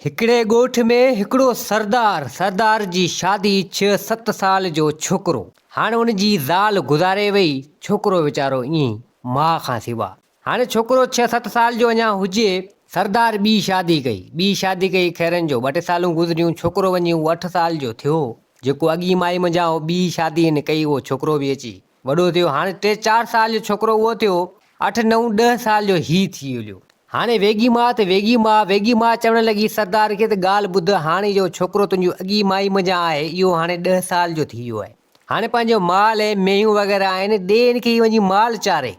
هڪڙي ڳوٺ ۾ هڪڙو سردار، سردار جي شادي ڇهه ست سال جو ڇوڪرو. هاڻ ان جي زال گذاري وئي، ڇوڪرو ويچارو ائين ئي ماء کان سوا. هاڻي ڇوڪرو ڇهه ست سال جو اڃا هجي، سردار ٻي شادي ڪئي. ٻي شادي ڪئي خيرن جو ٻه ٽي سالون گذريون، ڇوڪرو وڃي اهو اٺ سال جو ٿيو. جيڪو اڳي مائي منجهان هو، ٻي شادي هن ڪئي، اهو ڇوڪرو به اچي وڏو ٿيو. هاڻي ٽي چار سال جو ڇوڪرو اهو ٿيو، اٺ نو ڏهه سال جو هي ٿي هليو. هاڻي ويڳي ماء ته ويڳي ماء، ويڳي ماء چوڻ لڳي سردار کي ته ڳالهه ٻڌ، هاڻي جو ڇوڪرو تنهنجو اڳي مائي منجهان آهي، اهو هاڻي ڏهه سال جو ٿي ويو آهي. هاڻي پنهنجو مال ۽ مينهون وغيره آهن، ڏي هن کي هي وڃي مال چاري.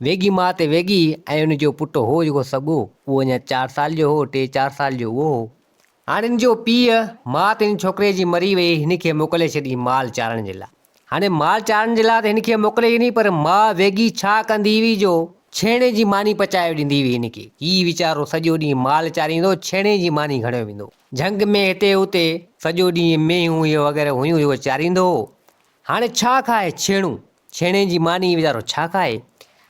ويڳي ماء ته ويڳي ۽ ان جو پٽ هو جيڪو سڳو، اهو اڃا چار سال جو هو، ٽي چار سال جو اهو هو. هاڻي هن جو پيء، ماء ته هن ڇوڪري جي مري وئي، هن کي موڪلي ڇڏي مال چارڻ جي لاء. هاڻي مال چارڻ جي لاء ته هن کي موڪلي ئي ني پر ماء ويڳي ڇا ڪندي هئي جو ڇيڻي جي ماني پچايو ڏيندي هئي هن کي. هي ويچارو سڄو ڏينهن مال چاريندو ڇيڻي جي ماني کڻيو ويندو. جهنگ ۾ هتي هتي سڄو ڏينهن مينهون اهي وغيره هيون اهو چاريندو هو. هاڻي ڇا کائي ڇيڻو؟ ڇيڻي جي ماني ويچارو ڇا کائي؟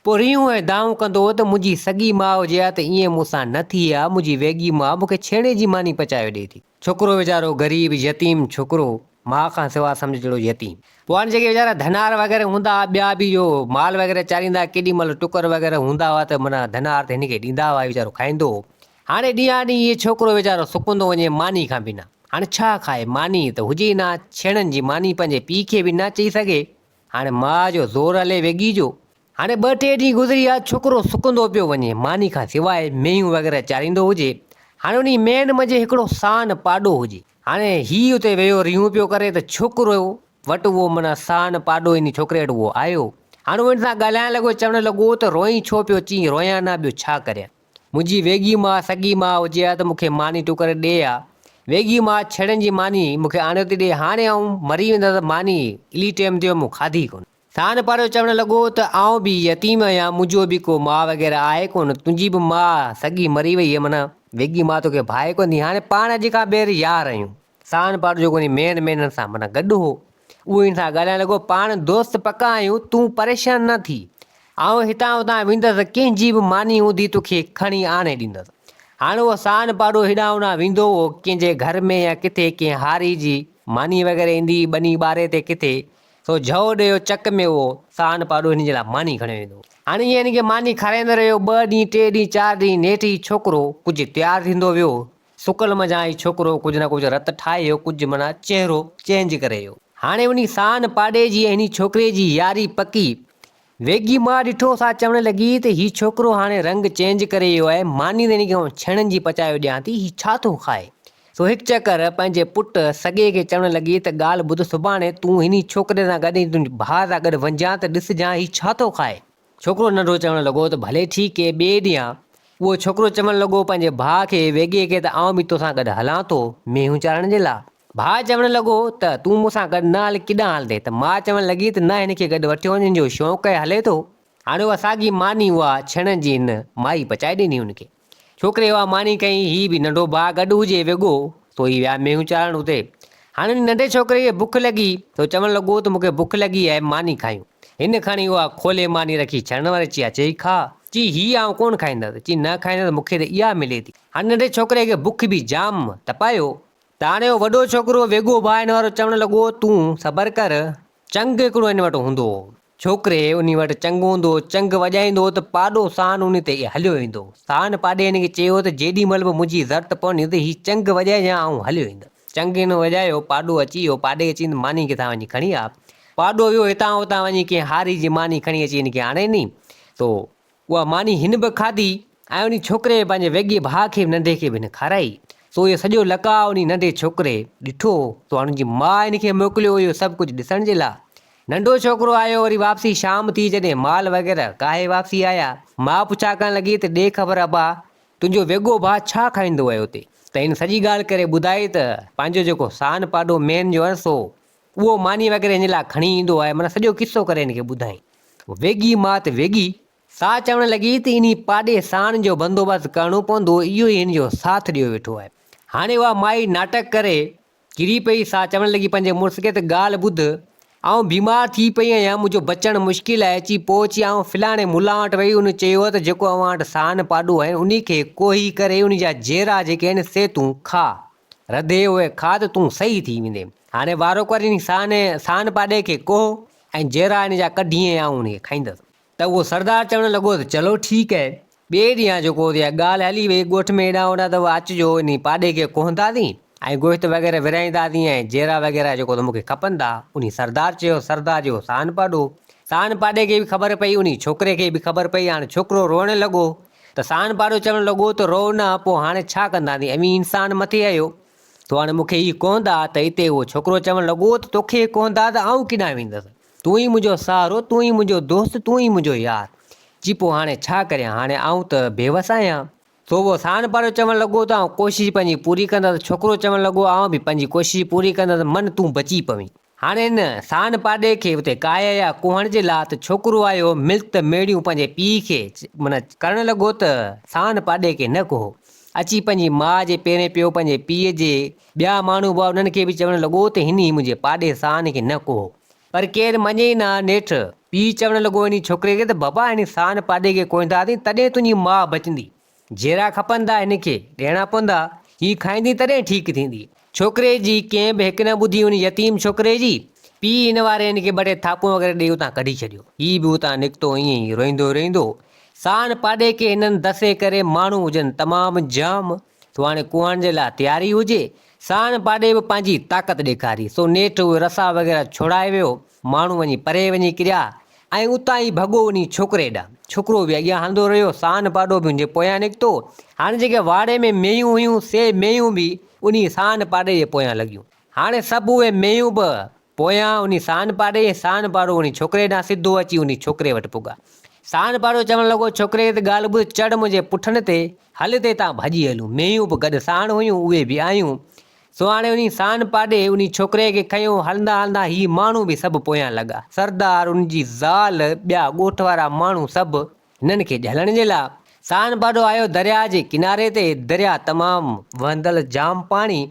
پوء ريهون ۽ دانهون ڪندو هو ته منهنجي سڳي ماء هجي ها ته ائين مون سان نه ٿئي ها، منهنجي ويڳي ماء مون کي ڇيڻي جي ماني پچايو ڏئي ٿي. ڇوڪرو ويچارو غريب يتيم ڇوڪرو ماء کان سوا سمجهه جهڙو يتيم. پوء هاڻي جيڪي ويچارا ڌنار وغيره هوندا ها ٻيا به اهو مال وغيره چاريندا ڪيڏي مهل ٽڪر وغيره هوندا هئا ته معنيٰ ڌنار ته هن کي ڏيندا هئا هي ويچارو کائيندو هو. هاڻي ڏينهان ڏينهن هي ڇوڪرو ويچارو سڪندو وڃي ماني کان بنا. هاڻي ڇا کائي ماني ته هجي ئي نه ڇيڻن جي ماني پنهنجي پيء کي به نه چئي سگهي. هاڻي ماء جو زور هلي ويڳي جو. هاڻي ٻه ٽي ڏينهن گذري ويا، ڇوڪرو سڪندو پيو وڃي، ماني کان سواء مينهون وغيره چاريندو هجي. هاڻي انهي مينهن منجهه هڪڙو سان پاڏو هجي. هاڻي هي اتي ويو ريهون پيو ڪري ته ڇوڪرو وٽ اهو معنيٰ سان پاڏو انهي ڇوڪري وٽ اهو آيو. هاڻي اهو هن سان ڳالهائڻ لڳو، چوڻ لڳو ته روئين ڇو پيو؟ چيائين رويان نه ٻيو ڇا ڪريان. منهنجي ويڳي ماء سڳي ماء هجي ها ته مون کي ماني ٽڪر ڏي ها. ويڳي ماء ڇڙن جي ماني مون کي آڻيو ٿي ڏي. هاڻي آئون مري ويندس، ماني الي ٽيم ٿيو مون کاڌي ڪونه. سان پارو چوڻ لڳو ته آئون به يتيم آهيان، منهنجو به ڪو ماء وغيره آهي ڪونه، تنهنجي به ماء سڳي مري وئي آهي، معنيٰ ويڳي ماء توکي ڀانئي ڪونه ٿي، هاڻي پاڻ اڄ کان ٻيهر يار آهيون. سان پارو جيڪو انهي مينهن مينهن سان معنيٰ گڏ هو، اهو هن سان ڳالهائڻ لڳو، پاڻ دوست پڪا آهيون، تون پريشان نه ٿي، آئون هتان هتان ويندس، ڪنهن جي به ماني هوندي توکي کڻي آڻي ڏيندس. هاڻ اهو سان پارو هيڏانهن هوڏانهن ويندو هو، ڪنهن جي گهر ۾ يا ڪٿي ڪنهن هاري جي ماني وغيره ايندي هئي، ٻني ٻاري تي ڪٿي، سو جهو ڏيو چڪ ۾ اهو ساهن پاڏو هن جي لاء ماني کڻيو ويندو هو. هاڻي ائين هن کي ماني کارائيندو رهيو. ٻه ڏينهن، ٽي ڏينهن، چار ڏينهن، نيٺ هي ڇوڪرو ڪجهه تيار ٿيندو ويو. سڪل منجهان هي ڇوڪرو ڪجهه نه ڪجهه رت ٺاهي ويو، ڪجهه معنيٰ چهرو چينج ڪري ويو. هاڻي انهي ساهن پاڏي جي ۽ هني ڇوڪري جي ياري پڪي. ويڳي ماء ڏٺو سا چوڻ لڳي ته هي ڇوڪرو هاڻي رنگ چينج ڪري ويو آهي، ماني ته هن کي آئون ڇيڻن جي پچايو ڏيان ٿي، هي ڇا ٿو کائي؟ سو هڪ چڪر پنهنجي پٽ سڳي کي چوڻ لڳي ته ڳالهه ٻڌ سڀاڻي تون هني ڇوڪري سان گڏ ۽ تنهنجي ڀاء سان گڏ وڃجان ته ڏسجان هي ڇا ٿو کائي؟ ڇوڪرو ننڍو چوڻ لڳو ته ڀلي ٺيڪ اي ٻئي ڏينهن اهو ڇوڪرو چوڻ لڳو پنهنجي ڀاء کي ويڳي کي ته آئون به توسان گڏ هلان ٿو مينهون چارڻ جي لاء. ڀاء چوڻ لڳو ته تون مون سان گڏ نه هل ڪيڏانهن هلندين ته ماء چوڻ لڳي ته نه هن کي گڏ وٺيو وڃ هن جو شوق آهي هلي ٿو. هاڻي اها ساڳي ماني اها ڇيڻن جي هن مائي پچائي ڏني هن کي. ڇوڪري اها ماني کنئي هي به ننڍو ڀاء گڏ هجي ويڳو سو هي ويا مينهون چارڻ اتي. هاڻي ان ننڍي ڇوڪري کي بک لڳي سو چوڻ لڳو ته مون کي بک لڳي آهي ماني کايون. هن کڻي اها کولي ماني رکي ڇيڻن واري چيا چئي کاء. چي هي آئون ڪونه کائيندس. چي نه کائيندس مون کي ته اها ملي ٿي. هاڻي ننڍي ڇوڪري کي بک به جام تپايو. ته هاڻي اهو وڏو ڇوڪرو ويڳو ڀاء هن وارو چوڻ لڳو تون صبر ڪر چنگ هڪڙو هن وٽ هوندو هو. ڇوڪري انهي وٽ چنگ هوندو هو، چنگ وڄائيندو هو ته پاڏو ساهن انهي تي هليو ايندو هو. ساهن پاڏي هن کي چيو ته جيڏي مهل به منهنجي ضرورت پوندي ته هي چنگ وڄائجان آئون هليو ايندس. چنگ هن وڄايو، پاڏو اچي ويو، پاڏي کي چيائين ته ماني ڪٿان وڃي کڻي آ. پاڏو ويو هتان هتان وڃي ڪنهن هاري جي ماني کڻي اچي هن کي آڻي ڏني. سو اها ماني هن به کاڌي ۽ انهي ڇوڪري پنهنجي ويڳي ڀاء کي به ننڍي کي به هن کارائي. سو اهو سڄو لقاء انهي ننڍي ڇوڪري ڏٺو. سو هاڻ ان جي ماء هن کي موڪليو اهو سڀ ڪجهه ڏسڻ جي لاء. ننڍو ڇوڪرو آيو وري واپسي شام ٿي جڏهن مال وغيره ڪاهي واپسي آيا. ماء پڇا ڪرڻ لڳي ته ڏي خبر ابا تنهنجو ويڳو ڀاء ڇا کائيندو آهي اتي؟ ته هن سڄي ڳالهه ڪري ٻڌائي ته پنهنجو جيڪو ساهن پاڏو مينهن جو آهي سو اهو ماني وغيره هن لاء کڻي ايندو آهي معنيٰ سڄو قصو ڪري هن کي ٻڌائين. ويڳي ماء ته ويڳي. سا چوڻ لڳي ته انهي پاڏي ساهن جو بندوبست ڪرڻو پوندو اهو ئي هن جو ساٿ ڏيو ويٺو آهي. هاڻي اها مائي ناٽڪ ڪري ڪري پئي، سا چوڻ لڳي پنهنجي مڙس کي ته ڳالهه ٻڌ، آئون بيمار ٿي پئي آهيان، منهنجو بچڻ مشڪل آهي. چي پوء چي آئون فلاڻي ملان وٽ وئي، ان چيو ته جيڪو اوهان وٽ ساهن پاڏو آهن، انهي کي ڪوهي ڪري انهي جا جيرا جيڪي آهن سي تون کاء. رڌي اهي کاء ته تون صحيح ٿي ويندين. هاڻي وارو ڪر انهي ساهن پاڏي کي ڪوهه ۽ جيرا ان جا ڪڍي ۽ آئون انهي کي کائيندس. ته اهو سردار چوڻ لڳو ته چلو ٺيڪ اهي. ٻئي ڏينهن جيڪو اها ڳالهه هلي وئي ڳوٺ ۾ هيڏانهن هوڏانهن ته اها اچجو انهي پاڏي کي ڪوهنداسين ۽ گوشت وغيره ورهائينداسين ۽ جيرا وغيره جيڪو ته مون کي کپن ٿا. انهي سردار چيو سردار جو ساهن پاڏو. ساهن پاڏي کي به خبر پئي انهي ڇوڪري کي به خبر پئي هاڻي ڇوڪرو روئڻ لڳو ته ساهن پاڏو چوڻ لڳو ته روء نه پوء هاڻي ڇا ڪنداسين اوهين انسان مٿي آهيو سو هاڻي مون کي هي ڪوهندا ته اتي اهو ڇوڪرو چوڻ لڳو ته توکي ڪوهندا ته آئون ڪيڏانهن ويندس. تون ئي منهنجو سهارو، تون ئي منهنجو دوست، تون ئي منهنجو يار. چي پوء هاڻي ڇا ڪريان، هاڻي آئون ته بيوس آهيان. سو اهو ساڻ پارو چوڻ لڳو ته آئون ڪوشش پنهنجي پوري ڪندس. ڇوڪرو چوڻ لڳو آئون به پنهنجي ڪوشش پوري ڪندس، من تون بچي پوين. هاڻي هن ساڻ پاڏي کي اتي ڪاهي آيا ڪوهڻ جي لا ته ڇوڪرو آيو ملت ميڙيون پنهنجي پيء کي معنيٰ ڪرڻ لڳو ته ساڻ پاڏي کي نه ڪوهو. اچي پنهنجي ماء جي پيرين پيو پنهنجي پيء جي ٻيا ماڻهو به انهن کي به چوڻ لڳو ته هن ئي منهنجي پاڏي ساڻ کي نه ڪوهو. پر ڪير مڃي ئي نه نيٺ پيء چوڻ لڳو انهي ڇوڪري کي ته بابا هن ساڻ پاڏي کي ڪوهينداسين تڏهن تنهنجي ماء بچندي. جيرا کپندا هن کي ڏيڻا پوندا، هي کائيندي تڏهن ٺيڪ ٿيندي. ڇوڪري جي ڪنهن به هڪ نه ٻڌي ان يتيم ڇوڪري جي. پيء هن واري هن کي ٻه ٽي ٿاپون وغيره ڏيئي اتان ڪڍي ڇڏيو. هي به اتان نڪتو ائين ئي روئيندو روئيندو. ساڻ پاڏي کي هنن دسي ڪري ماڻهو هجن تمام جام. سو هاڻي ڪوهڻ جي لاء تياري هجي. ساڻ پاڏي به پنهنجي طاقت ڏيکاري. سو نيٺ اهي رسا وغيره ڇوڙائي ويو. ماڻهو وڃي پري وڃي ڪريا ۽ اتان ئي ڀڳو وڃي ڇوڪري ڏانهن. ڇوڪرو به اڳيان هلندو رهيو. ساڻ پاڏو به ان جي پويان نڪتو. هاڻي جيڪي واڙي ۾ مينهيون هيون، سي مينهيون به انهي ساڻ پاڏي جي پويان لڳيون. هاڻي سڀ اهي مينهيون به پويان انهي ساڻ پاڏي ۽ ساڻ پاڏو انهي ڇوڪري ڏانهن سڌو اچي انهي ڇوڪري وٽ پڳا. ساڻ پاڏو چوڻ لڳو، ڇوڪري کي ته ڳالهه ٻڌ، چڙهه منهنجي پٺن تي، هل هتي تان ڀڄي هلون. مينهيون به گڏ ساڻ هيون، اهي به آيون. سو هاڻي انهي ساڻ پاڏي انهي ڇوڪري کي کنيو، هلندا هلندا هي ماڻهو به سڀ پويان لڳا. سردار، ان جي زال، ٻيا ڳوٺ وارا ماڻهو سڀ هنن کي جهلڻ جي لاء. ساڻ پاڏو آيو درياء جي ڪناري تي، درياء تمام وهندل جام پاڻي،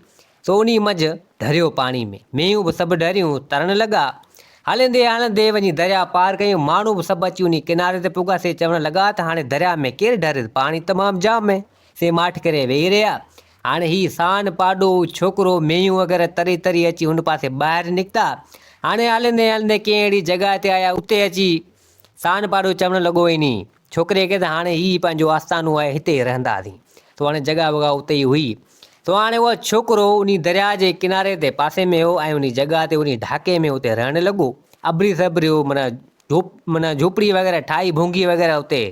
سو انهي منجهه ڍريو پاڻي ۾. مينهيون به سڀ ڍريون، ترڻ لڳا. هلندي هلندي وڃي درياء پار ڪيون. ماڻهو به سڀ اچي انهي ڪناري تي پڳا، سي چوڻ لڳا ته هاڻي درياء ۾ ڪير ڍري، پاڻي تمام جام ۾. سي ماٺ ڪري ويهي رهيا. هاڻي هي ساڻ پاڏو، ڇوڪرو، مينهيون وغيره تري تري اچي هن پاسي ٻاهر نڪتا. هاڻي هلندي هلندي ڪنهن اهڙي جڳهه تي آيا، اتي اچي ساڻ پاڏو چوڻ لڳو انهي ڇوڪري کي ته هاڻي هي پنهنجو آستانو آهي هتي ئي رهنداسين. سو هاڻي جڳهه وڳهه اتي ئي هئي. سو هاڻي اهو ڇوڪرو انهي درياء جي ڪناري تي پاسي ۾ هو ۽ انهي جڳهه تي انهي ڍاڪي ۾ اتي رهڻ لڳو. ابري سبريو معنيٰ جهوپ معنيٰ جهوپڙي وغيره ٺاهي ڀونگي وغيره اتي.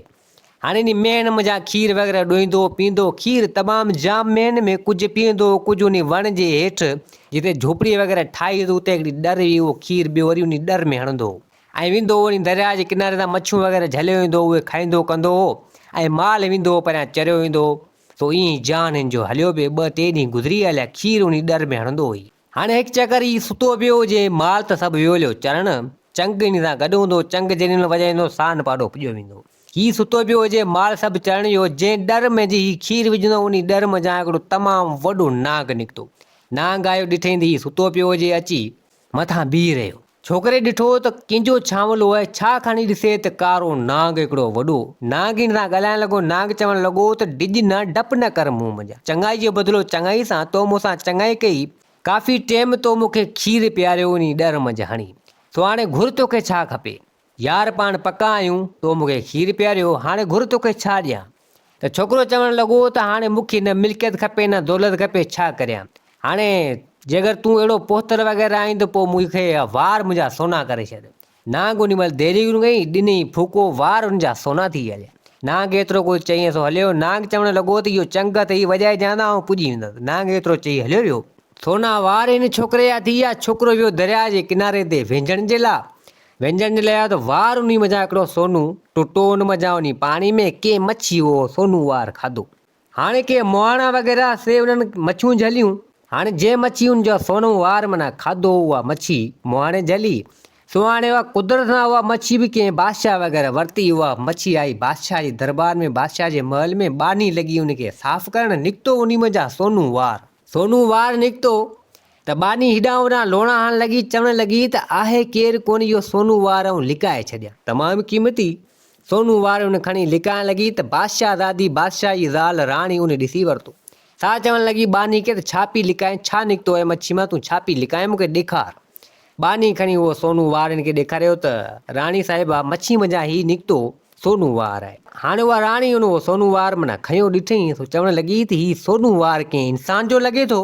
هاڻي انهي مينهن منجهان کير وغيره ڏوهيندو هو پيئندو هو. کير تمام جام مينهن ۾ ڪجهه پيئندو هو ڪجهه انهي وڻ جي هيٺ جتي جهوپڙي وغيره ٺاهي هئي اتي هڪڙي ڏر هئي اهو کير ٻيو وري انهي ڏر ۾ هڻندو هو. ۽ ويندو هو وڃي درياء جي ڪناري تان مڇيون وغيره جهليو ايندو هو، اهي کائيندو ڪندو هو ۽ مال ويندو هو پريان چريو ايندو هو، سو ائين ئي جان هن جو هليو پئي، ٻه ٽي ڏينهن گذري هليا، کير انهي ڏر ۾ هڻندو هئي. هاڻي هڪ چڪر هي ستو پيو هجي، مال ته سڀ ويو هليو چرڻ، چنگ انهي سان گڏ هوندو هو، چنگ جيڏي مهل وڄائيندو هو، ساهن پاڏو پڄيو ويندو هو. هي ستو پيو هجي، مال سڀ چرڻ ويو، جنهن ڏر ۾ جي هي کير وجهندو هو، انهي ڏر منجهان هڪڙو تمام وڏو نانگ نڪتو. نانگ آيو، ڏٺئين ته هي ستو پيو هجي، اچي مٿان بيهي رهيو. ڇوڪري ڏٺو ته ڪنهن جو ڇانولو آهي، ڇا کڻي ڏسي ته ڪارو نانگ هڪڙو وڏو. نانگ هن سان ڳالهائڻ لڳو، نانگ چوڻ لڳو ته ڊڄ نه، ڊپ نه ڪر مون منجهان. چڱائي جو بدلو چڱائي سان، تو مون سان چڱائي ڪئي، ڪافي ٽيم تو مون کي کير پياريو انهي ڏر منجهه هڻي. سو هاڻي گهر توکي ڇا کپي؟ يار پاڻ پڪا آهيون، تو مون کي کير پياريو، هاڻي گهر توکي ڇا ڏيان؟ ته ڇوڪرو چوڻ لڳو ته هاڻي مون کي نه ملڪيت کپي نه دولت کپي، ڇا ڪريان؟ هاڻي جيڪر تون اهڙو پوتر وغيره آهين ته پوء مون کي وار منهنجا سونا ڪري ڇڏ. نانگ انهي مهل ديري ڪونه ڪئي، ڏنئي ڦوڪو، وار ان جا سونا ٿي هليا. نانگ ايترو ڪجهه چئي سو هليو. نانگ چوڻ لڳو ته اهو چنگ اٿئي، وڄائجان ته آئون پڄي ويندس. نانگ ايترو چئي هليو ويو. سونا وار هن ڇوڪري جا ٿي ويا. ڇوڪرو ويو درياء جي ڪناري تي وهنجڻ جي لاء. وهنجڻ جي لاء آيو ته وار انهي منجهان هڪڙو سونو ٽٽو ان منجهان انهي پاڻي ۾ ڪنهن مڇي اهو سونو وار کاڌو. هاڻي ڪي مهاڻا وغيره سي انهن مڇيون جهليون. هاڻي جنهن مڇي ان جو سونو وار معنيٰ کاڌو اها مڇي مهاڻي جهلي. سو هاڻي اها قدرت سان اها مڇي به ڪنهن بادشاهه وغيره ورتي. اها مڇي آئي بادشاهه جي دربار ۾ بادشاهه جي محل ۾ ٻانهي لڳي ان کي صاف ڪرڻ نڪتو انهي منجهان سونو وار. سونو وار نڪتو. ته ٻانهي هيڏانهن هوڏانهن لوڻا هڻڻ لڳي، چوڻ لڳي ته آهي ڪير ڪونه اهو سونو وار آئون لڪائي ڇڏيان. تمام قيمتي سونو وار هن کڻي لڪائڻ لڳي ته بادشاهه زادي بادشاهه جي زال راڻي ان ڏسي ورتو. سا چوڻ لڳي ٻانهي کي ته ڇا پي لڪائين، ڇا نڪتو آهي مڇي مان، تون ڇا پي لڪائين مون کي ڏيکار. ٻانهي کڻي اهو سونو وار هن کي ڏيکاريو ته راڻي صاحبه مڇي منجهان هي نڪتو سونو وار آهي. هاڻي اها راڻي ان اهو سونو وار معنيٰ کنيو ڏٺئين سو چوڻ لڳي ته هي سونو وار ڪنهن انسان جو لڳي ٿو.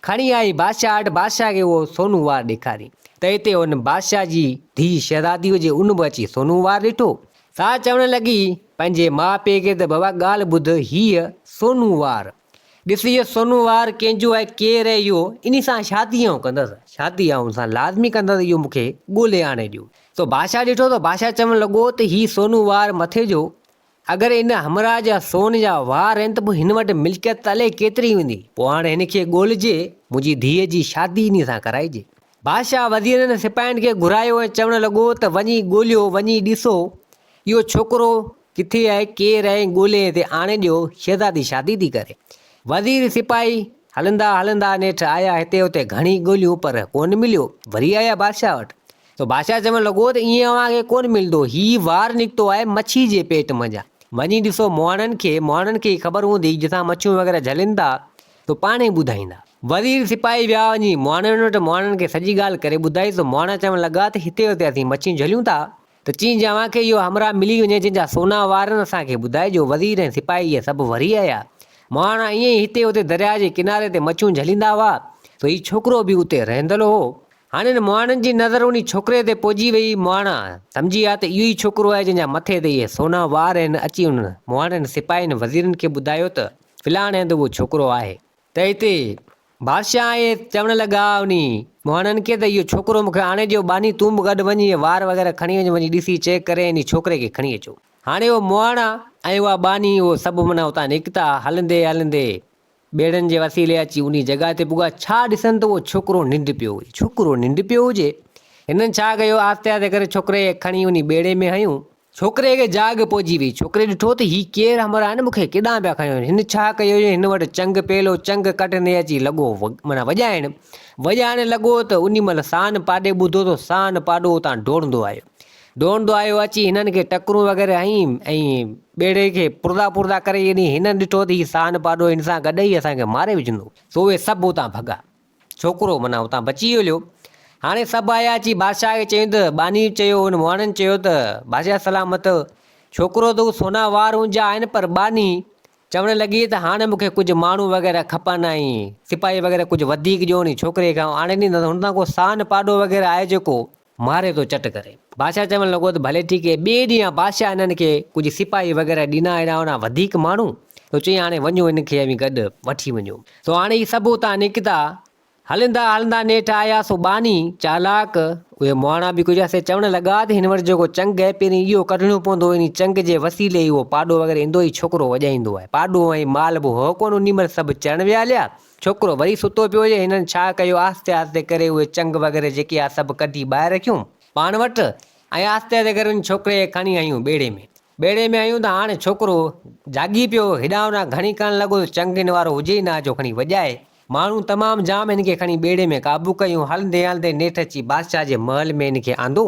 کڻي آئي بادشاهه وٽ، بادشاهه کي اهو سونو وار ڏيکارين ته اتي ان بادشاهه جي ڌيء شهزادي هجي ان به اچي سونو وار ڏٺو. سا چوڻ لڳي پنهنجي ماء پيء کي ته بابا ڳالهه ٻڌ هيء سونو وار ڏس اهو سونو وار ڪنهن جو آهي ڪير آهي اهو انهي سان شادي آئون ڪندس شادي آئون ان سان لازمي ڪندس اهو مون کي ڳولي آڻي ڏيو. سو بادشاهه ڏٺو ته بادشاهه چوڻ لڳو ته هي سونو وار مٿي جو اگر ان همراهه جا سون جا وار آهن ته پوء هن وٽ ملڪيت ته الائي ڪيتري هوندي. پوء هاڻي هن کي ڳولجي، منهنجي ڌيء جي شادي انهي سان ڪرائجي. بادشاهه وزيرن ۽ سپاهين کي گهرايو ۽ چوڻ لڳو ته وڃي ڳوليو، وڃي ڏسو، اهو ڇوڪرو ڪٿي آهي، ڪير آهي، ڳولي هتي آڻي ڏيو، شهزادي شادي ٿي ڪري. وزير سپاهي هلندا هلندا نيٺ آيا، هتي هتي گهڻي ڳوليون پر ڪونه مليو. وري آيا بادشاهه وٽ. ته بادشاهه چوڻ لڳو ته ائين اوهان کي ڪونه ملندو، هي وار نڪتو آهي مڇي جي پيٽ منجهان. وڃي ڏسو مهاڻن کي، مهاڻن کي خبر هوندي، جتان مڇيون وغيره جهلين ٿا، سو پاڻهي ٻڌائيندا. وزير سپاهي ويا وڃي مهاڻن وٽ، مهاڻن کي سڄي ڳالهه ڪري ٻڌائي، سو مهاڻا چوڻ لڳا ته هتي هتي اسين مڇيون جهليون ٿا، ته چين جي اوهان کي اهو همراهه ملي وڃي جنهن جا سونا وار آهن، اسان کي ٻڌائجو. وزير ۽ سپاهي اهي سڀ وري آيا. مهاڻا ائين ئي هتي هتي درياء جي ڪناري تي مڇيون جهليندا هئا، سو هي ڇوڪرو به اتي رهندل هو. هاڻي هن مهاڻن جي نظر انهي ڇوڪري تي پئجي ويئي. مهاڻا سمجهي ويا ته اهو ئي ڇوڪرو آهي جنهن جا مٿي تي اهي سونا وار آهن. اچي انهن مهاڻن سپاهين وزيرن کي ٻڌايو ته فلاڻي هنڌ اهو ڇوڪرو آهي. ته هتي بادشاهه ائين چوڻ لڳا انهي مهاڻن کي ته اهو ڇوڪرو مون کي آڻي ڏيو، ٻانهي تون به گڏ وڃ اهي وار وغيره کڻي وڃ، وڃي ڏسي چيڪ ڪري انهي ڇوڪري کي کڻي اچو. هاڻي اهو مهاڻا ۽ اها ٻانهي اهو سڀ معنيٰ اتان نڪتا، هلندي هلندي ٻيڙن جي وسيلي اچي انهي جڳهه تي پڳا، ڇا ڏسن ته اهو ڇوڪرو ننڊ پيو هجي. ڇوڪرو ننڊ پيو هجي. هنن ڇا ڪيو، آهستي آهستي ڪري ڇوڪري کي کڻي انهي ٻيڙي ۾ هنيو. ڇوڪري کي جاڳ پئجي وئي. ڇوڪري ڏٺو ته هي ڪير همراهه آهن، مون کي ڪيڏانهن پيا کڻي وڃن. هن ڇا ڪيو جو هن وٽ چنگ پيل هو، چنگ ڪڍندي اچي لڳو معنيٰ وڄائڻ. وڄائڻ لڳو ته انهي مهل سان پاڏي ٻڌو ته سان پاڏو اتان ڊوڙندو آيو. ڊوڙندو آيو اچي هنن کي ٽڪرون وغيره هنئي ۽ ٻيڙي کي پرزا پرزا ڪري ڏني. هنن ڏٺو ته هي ساهن پاڏو هن سان گڏ ئي اسان کي ماري وجهندو. سو اهي سڀ اتان ڀڳا. ڇوڪرو معنيٰ اتان بچي هليو. هاڻي سڀ آيا اچي بادشاهه کي چيائون ته ٻانهي چيو هن مهاڻن چيو ته بادشاهه سلامت ڇوڪرو ته هو سونا وار هن جا آهن پر ٻانهي چوڻ لڳي ته هاڻي مون کي ڪجهه ماڻهو وغيره کپن ۽ سپاهي وغيره ڪجهه وڌيڪ ڏيو ۽ ڇوڪري کي آئون آڻي ڏيندس هن تان ڪو ساهن پاڏو وغيره آهي جيڪو ماري ٿو چٽ ڪري. بادشاهه چوڻ لڳو ته ڀلي ٺيڪ هي. ٻئي ڏينهن بادشاهه هنن کي ڪجهه سپاهي وغيره ڏنا هيڏانهن هوڏانهن وڌيڪ ماڻهو ته چيائين هاڻي وڃو هن کي اوهين گڏ وٺي وڃو. سو هاڻي هي سڀ اتان نڪتا. هلندا هلندا نيٺ آيا سو ٻانهي چالاڪ اهي مهاڻا به ڪجهه سي چوڻ لڳا ته هن وٽ جيڪو چنگ آهي پهرين اهو ڪڍڻو پوندو انهي چنگ جي وسيلي ئي اهو پاڏو وغيره ايندو هي ڇوڪرو وڄائيندو آهي. پاڏو ۽ مال به هو ڪونه انهي مهل سڀ چرڻ ويا هليا. ڇوڪرو وري ستو پيو هجي، هنن ڇا ڪيو، آهستي آهستي ڪري اهي چنگ وغيره جيڪي ها سڀ ڪڍي ٻاهر رکيون پاڻ وٽ ۽ آهستي آهستي ڪري ان ڇوڪري کي کڻي هنيون ٻيڙي ۾. ٻيڙي ۾ هنيون ته هاڻي ڇوڪرو جاڳي پيو، هيڏانهن هوڏانهن گهڻي ڪرڻ لڳو ته چنگ هن وارو هجي ئي نه جو کڻي وڄائي. ماڻهو تمام جام هن کي کڻي ٻيڙي ۾ قابو ڪيون، هلندي هلندي نيٺ اچي بادشاهه جي محل ۾ هن کي آندو.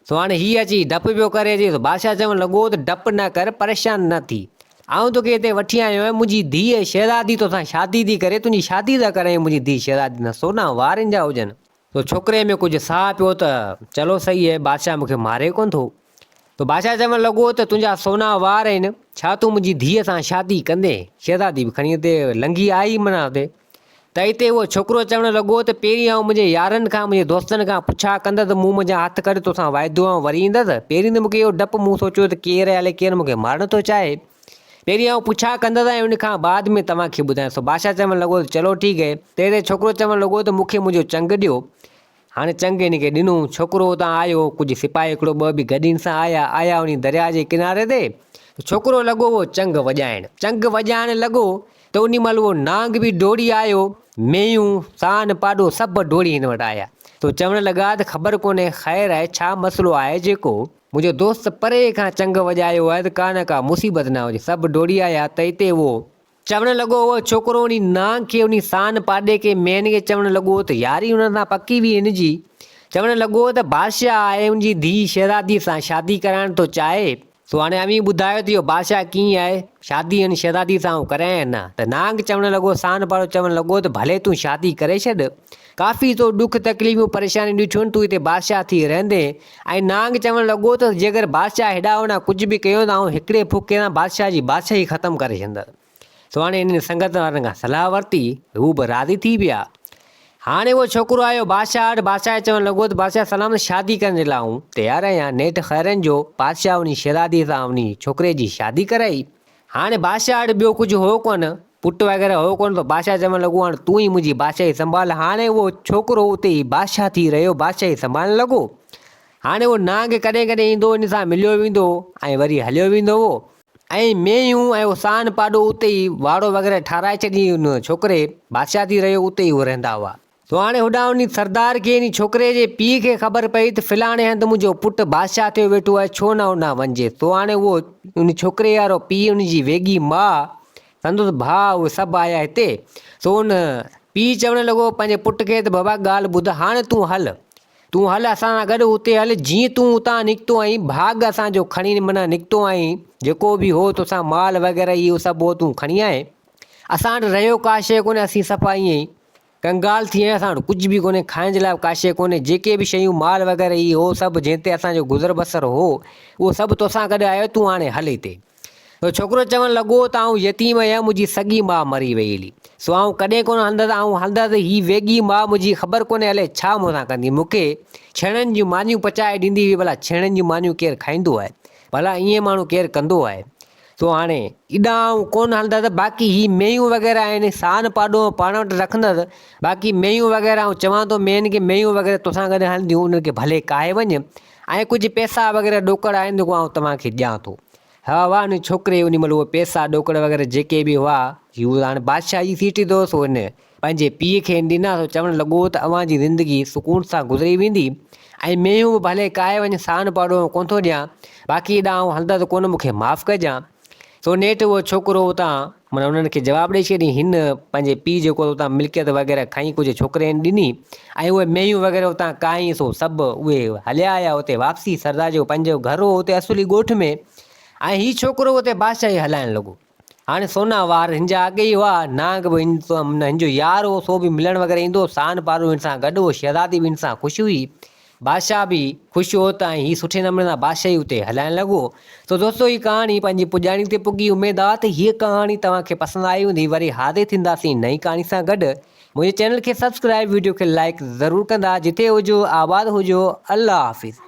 سو هاڻي هي اچي ڊپ پيو ڪري اچي، سو بادشاهه چوڻ لڳو ته ڊپ نه ڪر، پريشان نه ٿي. آئون توکي هتي وٺي آيو آهيان، منهنجي ڌيء شهزادي توسان شادي ٿي ڪري، تنهنجي شادي ٿا ڪرايون منهنجي ڌيء شهزادي سان، سونا وارن جا هجن. سو ڇوڪري ۾ ڪجهه ساهه پيو ته چلو سهي آهي، بادشاهه مون کي ماري ڪونه ٿو. ته بادشاهه چوڻ لڳو ته تنهنجا سونا وار آهن، ڇا تون منهنجي ڌيء سان شادي ڪندين؟ شهزادي به کڻي اتي لنگهي آئي معنيٰ اتي. ته اتي اهو ڇوڪرو چوڻ لڳو ته پهرين آئون منهنجي يارن کان، منهنجي دوستن کان پڇا ڪندس ته مون منجهان هٿ ڪڍ توسان واعدو آئون وري ايندس. پهرين ته مون کي اهو ڊپ، مون سوچيو ته ڪير آهي الائي ڪير مون کي مارڻ ٿو چاهي. پهرين آئون پڇا ڪندس ۽ ان کان بعد ۾ توهان کي ٻڌايان. سو بادشاهه چوڻ لڳو ته چلو ٺيڪ هي. تنهن تي ڇوڪرو چوڻ لڳو ته مون کي منهنجو چنگ ڏيو. هاڻي چنگ هن کي ڏنو. ڇوڪرو اتان آيو. ڪجهه سپاهي هڪڙو ٻه به گڏ هن سان آيا. آيا انهي درياء جي ڪناري تي ته ڇوڪرو لڳو اهو چنگ وڄائڻ. چنگ وڄائڻ لڳو ته انهي مهل اهو نانگ به ڊوڙي آيو. مينهون، سان، پاڏو سڀ ڊوڙي هن وٽ آيا. ته چوڻ لڳا ته خبر ڪونهي خير آهي ڇا مسئلو آهي جيڪو منهنجو دوست پري کان چنگ وڄايو آهي ته ڪا نه ڪا مصيبت نه هجي. سڀ ڊوڙي آيا ته اتي اهو. چوڻ لڳو اهو ڇوڪرو انهي نانگ کي انهي سان پاڏي کي مينهن کي چوڻ لڳو ته ياري انهن سان پڪي هئي هن جي چوڻ لڳو ته بادشاهه آهي ان جي ڌيء شهزادي سان شادي ڪرائڻ ٿو چاهي سو هاڻي اوهين ٻڌايو ته اهو بادشاهه ڪيئن آهي شادي هن شهزادي سان آئون ڪرايان يا نه ته نانگ چوڻ لڳو سان پاڏو چوڻ لڳو ته ڀلي تون شادي ڪري ڇڏ ڪافي تو ڏک تڪليفون پريشانيون ڏٺيون آهن تون هتي بادشاهه ٿي رهندين ۽ نانگ چوڻ لڳو ته جيڪر بادشاهه هيڏانهن هوڏانهن ڪجهه به ڪيو ته آئون هڪڙي ڦوڪي سان بادشاهه جي بادشاهي ختم ڪري ڇڏندس. سو هاڻي هنن سنگت وارن کان صلاح ورتي، هو به راضي ٿي ويا. هاڻي اهو ڇوڪرو آيو بادشاهه وٽ، بادشاهه کي چوڻ لڳو ته بادشاهه سلامت شادي ڪرڻ جي لاء آئون تيار آهيان. نيٺ خيرن جو بادشاهه انهي شهزادي سان انهي ڇوڪري جي شادي ڪرائي. هاڻي بادشاهه وٽ ٻيو ڪجهه هو ڪونه، پٽ وغيره هو ڪونه، ته بادشاهه چوڻ لڳو، هاڻي تون ئي منهنجي بادشاهي سنڀال. هاڻي اهو ڇوڪرو اتي ئي بادشاهه ٿي رهيو، بادشاهي سنڀالڻ لڳو. هاڻي اهو نانگ ڪڏهن ڪڏهن ايندو هو، ان سان مليو ويندو هو ۽ وري هليو ويندو هو. ۽ مينهون ۽ اهو سان پاڏو اتي ئي واڙو وغيره ٺاهرائي ڇڏي ان ڇوڪري بادشاهه ٿي رهيو، اتي ئي اهي رهندا هئا. سو هاڻي هوڏانهن انهي سردار کي انهي ڇوڪري جي پيء کي خبر پئي ته فلاڻي هنڌ منهنجو پٽ بادشاهه ٿيو ويٺو آهي ڇو نه هوڏانهن وڃجي. سو هاڻي اهو انهي ڇوڪري وارو پيء ان جي ويڳي ماء سندس ڀاء اهي سڀ آيا هتي. سو ان پيء چوڻ لڳو پنهنجي پٽ کي ته بابا ڳالهه ٻڌ هاڻي تون هل. تون هل اسان سان گڏ اتي هل جيئن تون اتان نڪتو آهين ڀاڳ اسان جو کڻي معنيٰ نڪتو آهين جيڪو به هو توسان مال وغيره اهو سڀ هو تون کڻي آئين. اسان وٽ رهيو ڪا شيء ڪونهي اسين صفا ائين ئي ڪنگال ٿي ويا آهيون اسان وٽ ڪجهه به ڪونهي کائڻ جي لاء به ڪا شيء ڪونهي جيڪي به شيون مال وغيره هي هو سڀ جنهن تي اسان جو گذر بسر هو اهو سڀ توسان گڏ آيو تون هاڻي هل هتي سو ڇوڪرو چوڻ لڳو ته آئون يتيم آهيان منهنجي سڳي ماء مري وئي هلي سو آئون ڪڏهن ڪونه هلندس آئون هلندس هي ويڳي ماء منهنجي خبر ڪونهي الائي ڇا مون سان ڪندي مون کي ڇيڻن جون مانيون پچائي ڏيندي هئي ڀلا ڇيڻن جون مانيون ڪير کائيندو آهي ڀلا ائين ماڻهو ڪير ڪندو آهي سو هاڻي ايڏانهن آئون ڪونه هلندس، باقي هي مينهون وغيره آهن، سان پاڏو آئون پاڻ وٽ رکندس، باقي مينهون وغيره آئون چوان ٿو مينهن کي مينهون وغيره توسان گڏ هلنديون، انهن کي ڀلي ڪاهي وڃ ۽ ڪجهه پئسا وغيره ڏوڪڙ آهن جيڪو آئون توهان کي ڏيان ٿو. ها واهه ان ڇوڪري انهي مهل اهي پئسا ڏوڪڙ وغيره جيڪي به هئا، هي هاڻي بادشاهه جي سيٽ تي هو سو هن پنهنجي پيء کي ڏنا سو چوڻ لڳو ته اوهان جي زندگي سڪون سان گذري ويندي ۽ مينهون به ڀلي ڪاهي وڃ سان پاڏو آئون ڪونه ٿو ڏيان باقي ايڏانهن آئون هلندس ڪونه مون کي معاف ڪجان. سو نيٺ اهو ڇوڪرو اتان معنيٰ انهن کي جواب ڏئي ڇڏي هن پنهنجي پيء جيڪو اتان ملڪيت وغيره کائي ڪجهه ڇوڪري هن ڏني ۽ اهي مينهيون وغيره اتان ڪاهي سو سڀ اهي هليا آيا اتي واپسي سردار جو پنهنجو گهر هو اتي اصلي ڳوٺ ۾ ۽ هي ڇوڪرو اتي بادشاهي هلائڻ لڳو. هاڻي سونا وار هن جا اڳي ئي هئا، نانگ به هن جو يار هو، سو به ملڻ وغيره ايندو هو، سان پارو هن سان گڏ هو، شهزادي به هن سان خوش هئي، بادشاهه به خوش هو ته ۽ هي سٺي نموني سان بادشاهي اتي هلائڻ لڳو. سو دوستو هي ڪهاڻي پنهنجي پڄاڻي تي پڳي، اميد آ ته هيء ڪهاڻي توهان کي پسند آئي هوندي، وري حاضر ٿينداسين نئين ڪهاڻي سان گڏ، منهنجي چينل کي سبسڪرائيب وڊيو کي لائيڪ ضرور ڪندا، جتي هجو آباد هجو، الله حافظ.